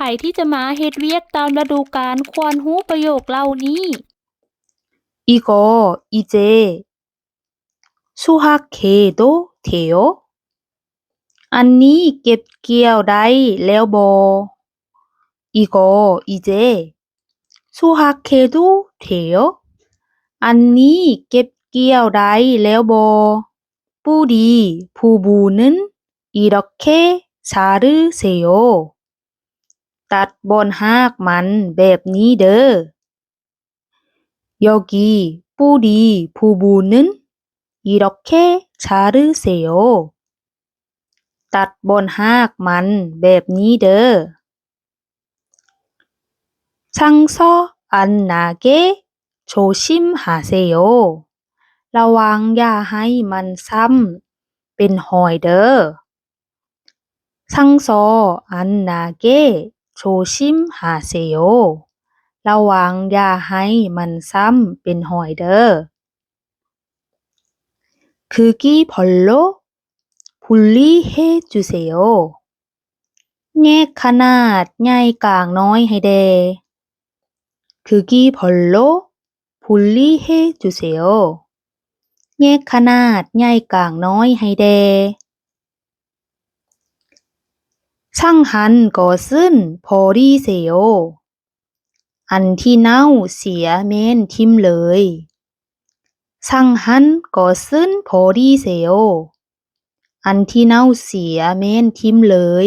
ໃຜທີ່ຈະມາເຮັດວຽກຕາມລະດູການ ຄວນຮູ້ປະໂຫຍກເຫຼົ່ານີ້. 이거 이제 수확해도 돼요? ອັນນີ້ເກັບກ່ຽວໄດ້ແລ້ວບໍ່? 이거 이제 수확해도 돼요? ອັນນີ້ເກັບກ່ຽວໄດ້ແລ້ວບໍ່? 뿌리 부분은 이렇게 자르세요. ຕັດບ່ອນຮາກມັນແບບນີ້ເດີ້. 여기 뿌리 부분은 이렇게 자르세요. ຕັດບ່ອນຮາກມັນແບບນີ້ເດີ້. 상처 안 나게 조심하세요. ລະວັງຢ່າໃຫ້ມັນຊ້ຳເປັນຮອຍເດີ້. 상처 안 나게 조심하세요. ລະວັງຢ່າໃຫ້ມັນຊ້ຳເປັນຮອຍເດີ້. 크기 별로 분리해 주세요. ແຍກຂະໜາດໃຫຍ່ກາງນ້ອຍໃຫ້ແດ່. 크기 별로 분리해 주세요. ແຍກຂະໜາດໃຫຍ່ກາງນ້ອຍໃຫ້ແດ່. 상한 것은 버리세요. ອັນທີ່ເນົ່າເສຍແມ່ນຖິ້ມເລີຍ. 상한 것은 버리세요. ອັນທີ່ເນົ່າເສຍແມ່ນຖິ້ມເລີຍ.